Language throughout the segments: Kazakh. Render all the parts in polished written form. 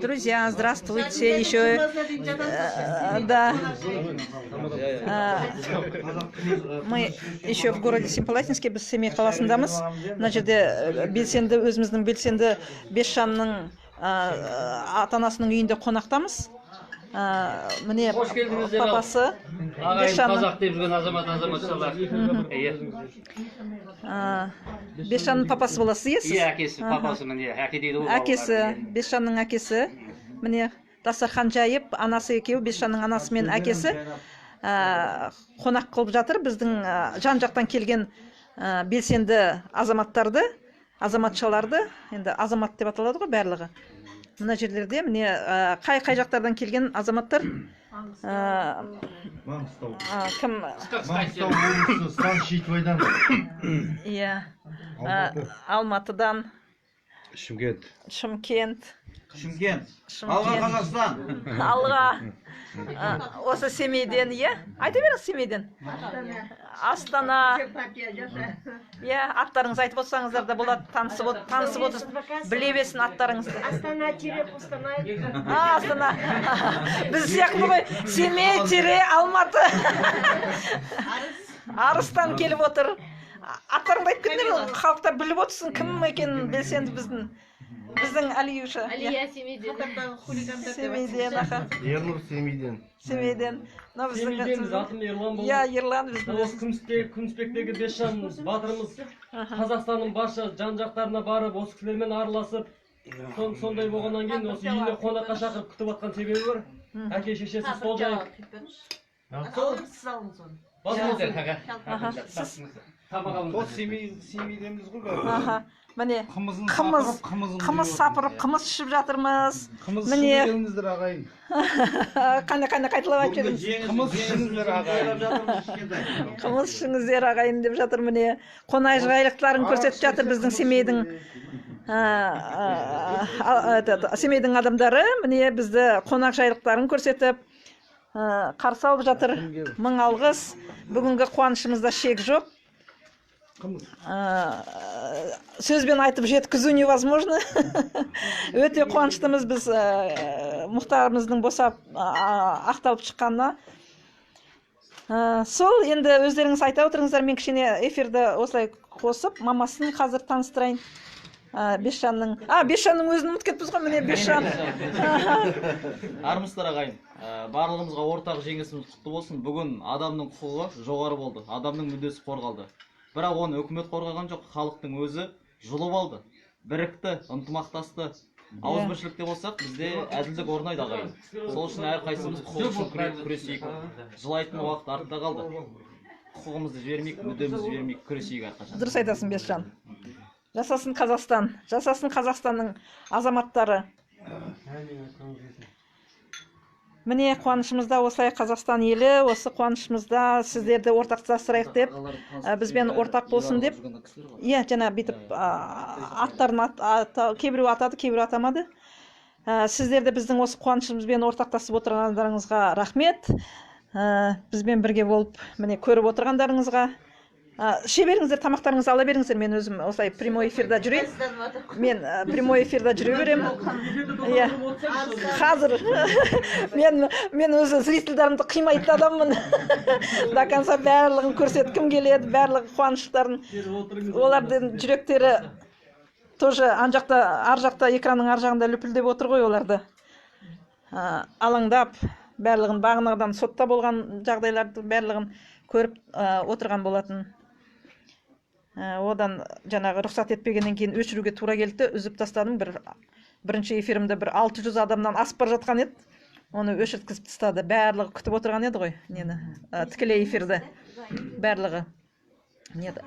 Друзья, здравствуйте. Еще, да. Мы еще в городе Семипалатинске, біз Семей қаласындамыз. Мына жерде белсенді, өзіміздің белсенді Бесжанның ата-анасының үйінде қонақтамыз. Міне Қош келдіңіздер. Папасы Ағайын, Бесжанның қазақ деп жүрген азамат, азаматшалар. Иә. Бесжанның папасы боласыз, иә сіз? Иә, әкесі, папасымын, иә. Әке дейді ғой. Әкесі, Бесжанның әкесі. Міне, дастархан жайып, анасы екеуі, Бесжанның анасы мен әкесі қонақ қылып жатыр біздің жан-жақтан келген белсенді азаматтарды, азаматшаларды, енді азамат деп аталады ғой барлығы. Мына жерлерде міне қай-қай жақтардан келген азаматтар? Маңғыстау. Кім? Маңғыстау облысы, Сан Шитбайдан. Иә. Алматыдан. Шымкент. Шымкент. Шымкент. Алға, Шымкент. Қазақстан! Алға. Осы Семейден, иә? Айта беріңіз, Семейден. Астана. Иә, аттарыңызды айтып отырсаңыздар да болады, танысып отырсыз. Біле берсін аттарыңызды. Астана тире Қостанай. А, Астана. Біз сияқты ғой. Семей тире Алматы. Арыстан келіп отыр. Аттарыңды айтып кетіңдер, халықтар біліп отырсын, кім екенін белсенді біздің. Біздің Алиюша. Алия Семейден. Семейден, аха. Ернұр Семейден. Семейден. Мынау біздің Семейденбіз, атым Ерлан болады. Иә, Ерлан біздің. Осы Күмісбектегі Бесжан батырымыз Қазақстанның барша жан-жақтарына барып, осы кісілермен араласып, сондай болғаннан кейін осы үйіне қонаққа шақырып күтіп жатқан себебі бар. Әке шешесі сол жай. Сол Аха, сіз Тамақ алыңыз. Сол Семейденбіз ғой бәрі. Аха. Міне, Қымызын қымыз, сапырып, қымызын қымыз құйып сапырып, отырмыз. Қымыз ішіп жатырмыз. Қымыз Міне. ішіп келіңіздер, ағайын. Қане, қане, қайталап айтып жіберіңіз. Қымыз ішіңіздер, ағайын. Қымыз ішіңіздер, ағайын деп жатыр міне. Қонақжайлықтарын көрсетіп жатыр біздің Семейдің этот, Семейдің адамдары міне бізді қонақжайлықтарын көрсетіп, қарсы алып жатыр. Мың алғыс. Бүгінгі қуанышымызда шек жоқ. Сөзбен айтып жеткізу невозможно. Өте қуаныштымыз біз, Мұхтарымыздың босап, ақталып шыққанына. Сол енді өздеріңіз айта отырыңыздар, мен кішкене эфирді осылай қосып, мамасын қазір таныстырайын. Бесжанның, Бесжанның өзін ұмытып кетіппіз ғой, міне Бесжан. Армысыздар, ағайын. Барлығымызға ортақ жеңісіміз құтты болсын. Бүгін адамның құқығы жоғары болды, адамның мүддесі қорғалды. Бірақ оны үкімет қорғаған жоқ, халықтың өзі жұлып алды, бірікті, ынтымақтасты. Ауызбіршілікте болсақ, бізде әділдік орнайды, ағайын. Сол үшін әрқайсымыз құқық үшін күресейік. Жылайтын уақыт артта қалды. Құқығымызды жібермейік, мүддемізді жібермейік, күресейік әрқашан. Дұрыс айтасың, Бесжан. Жасасын Қазақстан, жасасын Қазақстанның азаматтары. Міне, қуанышымызда осылай Қазақстан елі, осы қуанышымызда сіздерді ортақтастырайық деп, бізбен ортақ болсын деп. Иә, жаңа бүйтіп, аттарын кейбіреу атады, кейбіреу атамады. Сіздерді біздің осы қуанышымызбен ортақтасып отырғандарыңызға рахмет. Бізбен бірге болып, міне, көріп отырғандарыңызға. Іше беріңіздер, тамақтарыңызды ала беріңіздер. Мен өзім осылай прямой эфирда жүрейін. Мен прямой эфирда жүре беремін. Иә. Қазір мен өзі зрительдарымды қимайтын адаммын. До конца барлығын көрсеткім келеді, барлығы қуаныштарын. Олардың жүректері тоже ан жақта, ар жақта, экранның ар жағында лүпілдеп отыр ғой оларды. Алаңдап, барлығын бағанадан сотта болған жағдайларды барлығын көріп, отырған болатын. Одан жаңағы рұқсат етпегеннен кейін өшіруге тура келді де, үзіп тастадым. Бірінші эфирімде бір 600 адамнан асып бара жатқан еді. Оны өшірткізіп тастады. Барлығы күтіп отырған еді ғой, нені, тікелей эфирді. Барлығы. Нет.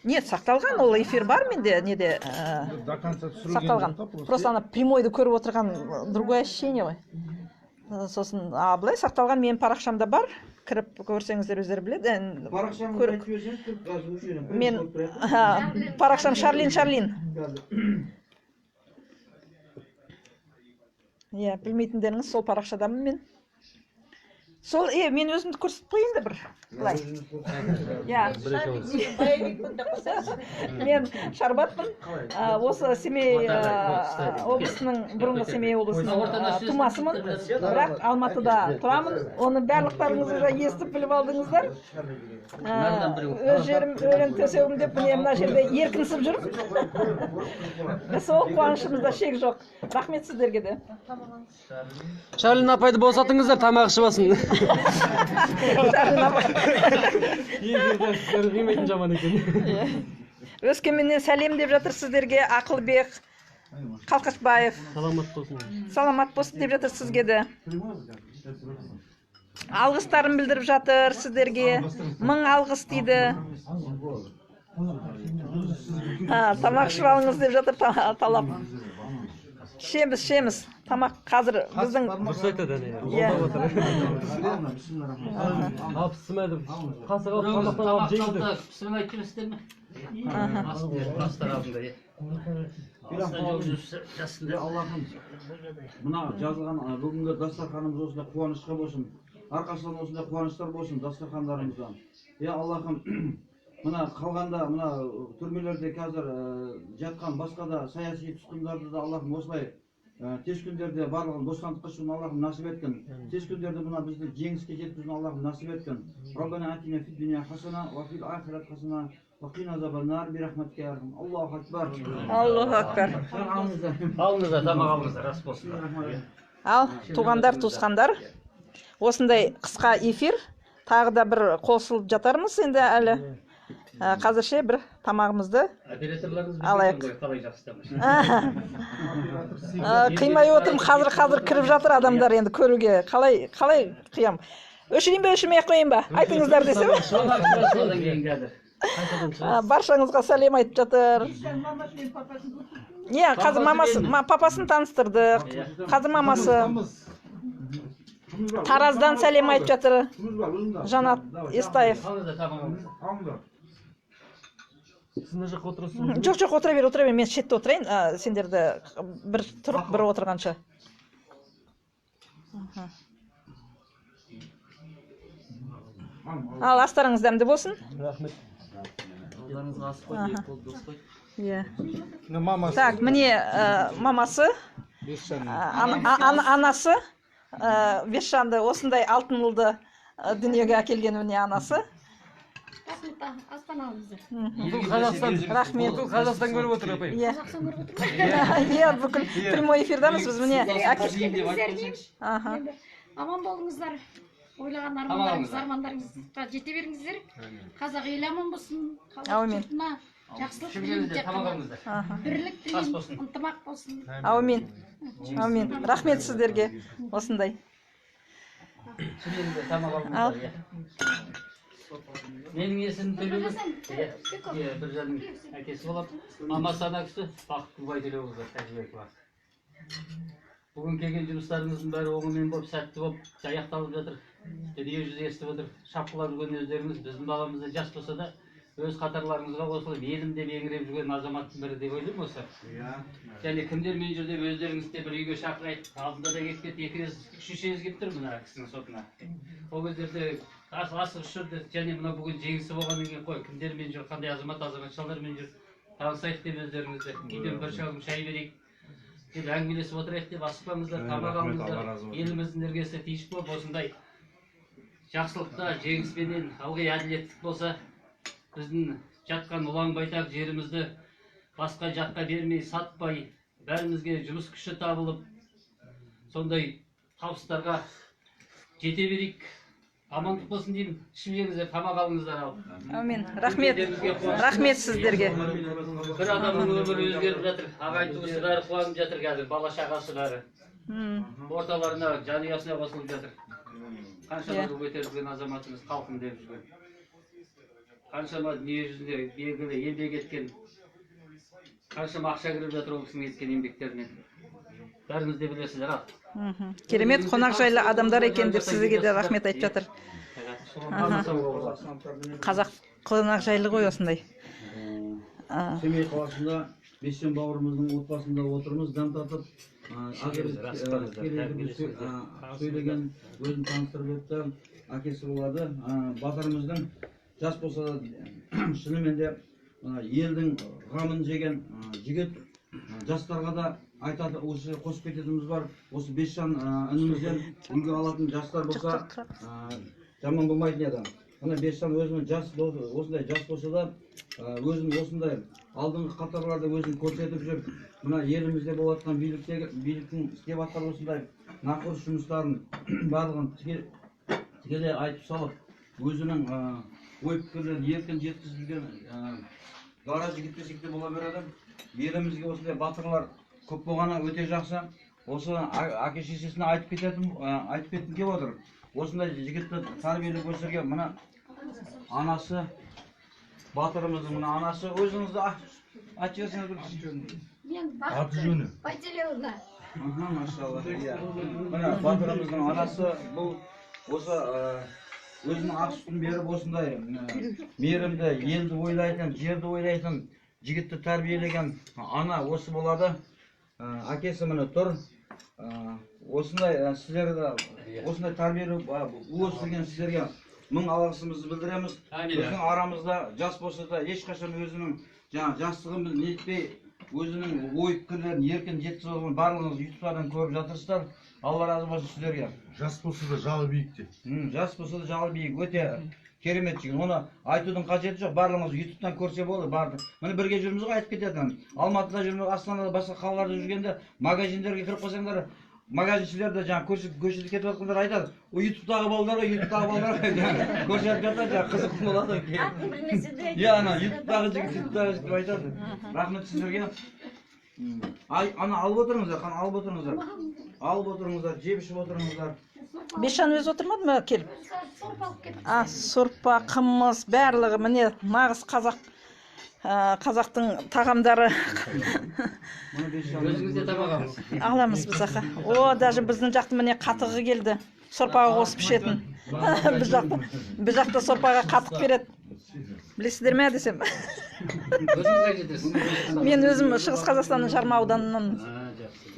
Нет, сақталған ол эфир бар менде, неде, До конца түсірілген сақталған. жоқ та, просто. Просто ана прямойды көріп отырған другое ощущение ғой. Сосын, былай сақталған менің парақшамда бар. Кіріп көрсеңіздер өздері біледі. Парақшаңызды айтып берсеңіз, кіріп қазір өшіремін. Мен, парақшам Шарлин, Шарлин. Иә, білмейтіндеріңіз сол парақшадамын мен. Сол, мен өзімді көрсетіп қояйын да бір былай. Иә. Мен Шарбатпын. Осы Семей облысының, бұрынғы Семей облысының тумасымын. Бірақ Алматыда тұрамын. Оны барлықтарыңыз уже естіп біліп алдыңыздар. Өз жерім өлең төсегім деп міне мына жерде еркінсіп жүрмін. Сол қуанышымызда шек жоқ. Рахмет сіздерге де. Шарлин апайды босатыңыздар, тамақ ішіп алсын. Шарлин апай. Қимайтын жаман екен. Өскеменнен сәлем деп жатыр сіздерге Ақылбек Қалқашбаев. Саламат болсын. Саламат болсын деп жатыр сізге де. Алғыстарын білдіріп жатыр сіздерге. Мың алғыс дейді. Тамақ ішіп алыңыз деп жатыр талап. Ішеміз, ішеміз. Тамақ қазір біздің. Дұрыс айтады әне. Иә. Алып сымайды. Қасық алып тамақтан алып жеңдер. Пісімін айтып жүрсіздер ме? Астар алдында, иә. Аллахым, мына жазылған бүгінгі дастарханымыз осындай қуанышқа болсын. Әрқашан осындай қуаныштар болсын дастархандарымыздан. Я Аллахым, мына қалғанда мына түрмелерде қазір жатқан басқа да саяси тұтқындарды да Аллахым осылай тез күндерде барлығын бостандыққа шығуын Аллахым насип еткін. Тез күндерде мына бізді жеңіске жеткізуін Аллахым насип еткін. Раббана атина фид дуния хасана ва фил ахирати хасана ва қина азабан-нар би рахматика я архам. Аллаху акбар. Аллаху акбар. Алыңыздар, тамақ алыңыздар, ас болсын. Ал, туғандар, туысқандар, осындай қысқа эфир, тағы да бір қосылып жатармыз енді әлі. Қазірше бір тамағымызды Операторларыңыз алайық. Қалай жақсы тамаша. Қимай отырмын, қазір кіріп жатыр адамдар енді көруге. Қалай қиям? Өшірейін бе, өшірмей ақ қояйын ба? Айтыңыздар десем. Содан кейін қазір. Баршаңызға сәлем айтып жатыр. Иә, қазір мамасы, папасын таныстырдық. Қазір мамасы Тараздан сәлем айтып жатыр. Жанат Естаев. Сіз мына жаққа отырасыз. Жоқ, жоқ, отыра бер, отыра бер. Мен шетте отырайын. Сендерді бір тұрып, бір отырғанша. Ал, астарыңыз дәмді болсын. Рахмет. Иә. Так, міне мамасы, анасы, Бесжанды осындай алтын ұлды дүниеге әкелген міне анасы. Бүкіл Қазақстан, Рахмет. Бүкіл Қазақстан көріп отыр апай. Иә. Иә, бүкіл прямой эфирдамыз біз міне. Аха. Аман болыңыздар. Ойлаған армандарыңыз, армандарыңызға жете беріңіздер. Қазақ елі аман болсын. Әумин. Жұртына жақсылық тілеймін тек қана. Бірлік тілеймін, ынтымақ болсын. Әумин. Әумин. Рахмет сіздерге осындай. Ал. Менің есімім Төлеуов. Иә, Біржанның әкесі болады. Мамасы ана кісі Бақытгүл Байтөлеуқызы Тәжібекова. Бүгін келген жұмыстарыңыздың бәрі оңымен болып, сәтті болып аяқталып жатыр. Дүние жүзі естіп отыр. Шапқылап жүрген өздеріңіз, біздің баламыз да жас болса да өз қатарларыңызға қосылып, елім деп еңіреп жүрген азаматтың бірі деп ойлаймын осы. Және кімдермен жүр деп өздеріңіз де бір үйге шақырайық. Алдында да келіп кетті, екі рет, үшінші рет келіп тұр мына кісінің сотына. Ол кездерде асығыс жүрді. Және мына бүгін жеңісі болғаннан кейін қой, кімдермен жүр, қандай азамат, азаматшалармен жүр, танысайық деп өздеріңізді. Үйден бір шағым шай берейік деп әңгімелесіп отырайық деп асықпаңыздар, тамақ алыңыздар. Еліміздің іргесі тиіш болып, осындай жақсылықта жеңіспенен ылғи әділеттік болса, біздің жатқан ұлан байтақ жерімізді басқа жаққа бермей, сатпай, бәрімізге жұмыс күші табылып, сондай табыстарға жете берейік. Амандық болсын деймін. Ішіп жеңіздер, тамақ алыңыздар ал. Әумин. Рахмет. Рахмет сіздерге. Бір адамның өмірі өзгеріп жатыр. Ағайын туысы бәрі қуанып жатыр қазір, бала шағасы бәрі. Орталарына, жанұясына қосылып жатыр. Қаншама жыл көтеріп жүрген азаматымыз, халқым деп жүрген. Қаншама дүние жүзінде белгілі еңбек еткен, қаншама ақша кіріп жатыр ол кісінің еткен еңбектерінен. Бәріңіз де білесіздер, ал. Керемет қонақжайлы адамдар екен деп сізге де рахмет айтып жатыр. Қазақ қонақжайлы ғой осындай. Семей қаласында Бесжан бауырымыздың отбасында отырмыз, дәм татып. Сөйлеген, өзін таныстырып өтті, әкесі болады. Батырымыздың жас болса да шынымен де елдің ғамын жеген жігіт. Жастарға да айтады, осы қосып кететініміз бар. Осы Бесжан інімізден үлгі алатын жастар болса, жаман болмайтын еді. Мына Бесжан өзінің жас, осындай жас болса да, өзін осындай алдыңғы қатарларда өзін көрсетіп жүр. Мына елімізде болып жатқан биліктің істеп жатқан осындай нақұрыс жұмыстарын барлығын тікелей айтып салып, өзінің ой пікірлерін еркін жеткізіп жүрген дара жігіт десек те бола береді. Елімізге осындай батырлар көп болғаны өте жақсы. Осы әке шешесіне айтып кеткім келіп отыр. Осындай жігітті тәрбиелеп өсірген мына анасы, батырымыздың мына анасы, өзіңізді айтып жіберсеңіз бір. Мен Бақыт Байтелеуовна. Машалла. Мына батырымыздың анасы бұл осы өзінің ақ сүтін беріп, осындай мейірімді, елді ойлайтын, жерді ойлайтын жігітті тәрбиелеген ана осы болады. Әкесі міне тұр. Осындай сіздерді осындай тәрбиелеп өсірген сіздерге мың алғысымызды білдіреміз. Біздің арамызда жас болса да ешқашан өзінің жаңа жастығын нетпей, өзінің ой пікірлерін еркін жеткізіп отырған барлығыңыз ютубтардан көріп жатырсыздар. Алла разы болсын сіздерге. Жас болса да жалы биік те. Жас болса да жалы биік, өте керемет жігіт. Оны айтудың қажеті жоқ, барлығыңыз ютубтан көрсе болды. Міне бірге жүрміз ғой, айтып кететін. Алматыда жүрміз, Астанада, басқа қалаларда жүргенде магазиндерге кіріп қалсаңдар, магазиншілер де жаңа көшеде кетіп жатқандар айтады: "О, ютубтағы балалар ғой, ютубтағы балалар ғой", жаңа көрсетіп жатады, жаңа қызық болады. Атын білмесе де. Иә, ана ютубтағы жігіт, ютубтағы жігіт деп айтады. Рахмет сіздерге. Ана алып отырыңыздар, қан алып отырыңыздар. Алып отырыңыздар, жеп ішіп отырыңыздар. Бесжан өзі отырмады ма келіп? Сорпа алып кетті. Сорпа, қымыз, барлығы міне нағыз қазақтың тағамдары. Өзіңіз де тамақ алыңыз. Аламыз біз, аха. О, даже біздің жақтың міне қатығы келді. Сорпаға қосып ішетін. Біз жақта сорпаға қатық береді. Білесіздер ме десем? Өзіңіз қай жердесіз? Мен өзім Шығыс Қазақстанның Жарма ауданынан.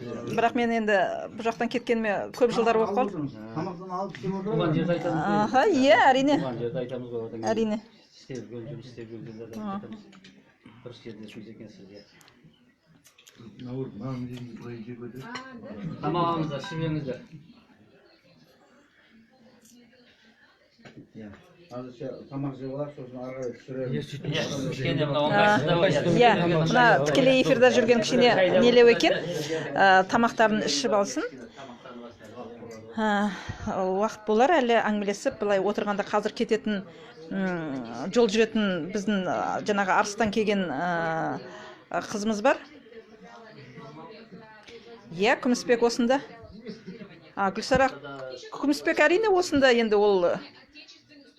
Бірақ мен енді бұл жақтан кеткеніме көп жылдар болып қалды. Тамақтан алып ішіп отырыңыз. Туған жерді айтамыз ғой. Аха, иә, әрине. Туған жерді айтамыз ғой одан кейін. Әрине. Істеп жүрген, жұмыс істеп жүргендерді айтып кетеміз. Дұрыс жердесіз екенсіз, иә. Тамақ алыңыздар, ішіп жеңіздер. Иә. Әзірше тамақ жеп алайық, сосын ары қарай түсіреміз. Кішкене мына ыңғайсыздау. Иә, мына тікелей эфирде жүрген кішкене нелеу екен. Тамақтарын ішіп алсын. Уақыт болар әлі әңгімелесіп, былай отырғанда қазір кететін, жол жүретін біздің жаңағы Арыстан келген қызымыз бар. Иә, Күмісбек осында. Гүлсара, Күмісбек әрине осында енді ол.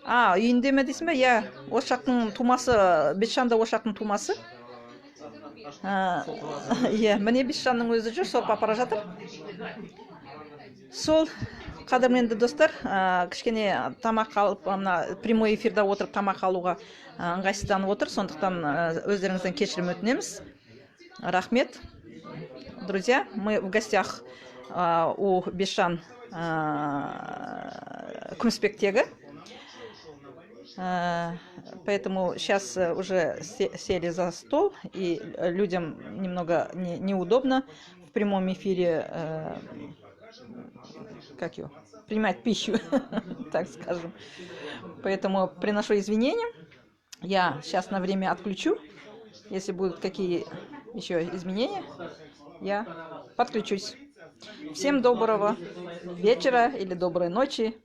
Үйінде ме дейсің бе? Иә, осы жақтың тумасы, Бесжан да осы жақтың тумасы. Иә, міне Бесжанның өзі жүр, сорпа апара жатыр. Сол, қадірменді достар, кішкене тамақ алып, мына прямой эфирде отырып тамақ алуға ыңғайсызданып отыр, сондықтан өздеріңізден кешірім өтінеміз. Рахмет. Друзья, мы в гостях у Бесжан Күмісбектегі. Поэтому сейчас уже сели за стол, и людям немного неудобно в прямом эфире как его, принимать пищу, так скажем. Поэтому приношу извинения. Я сейчас на время отключу. Если будут какие еще изменения, я подключусь. Всем доброго вечера или доброй ночи.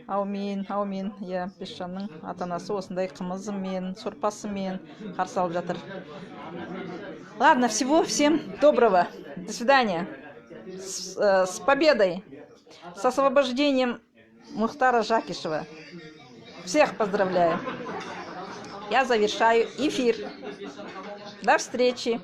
Аумин, аумин. Иә, Бесжанның ата-анасы осындай қымызымен, сорпасымен қарсы алып жатыр. Ладно, всего всем доброго. До свидания. С победой. С освобождением Мухтара Жакишева. Всех поздравляю. Я завершаю эфир. До встречи.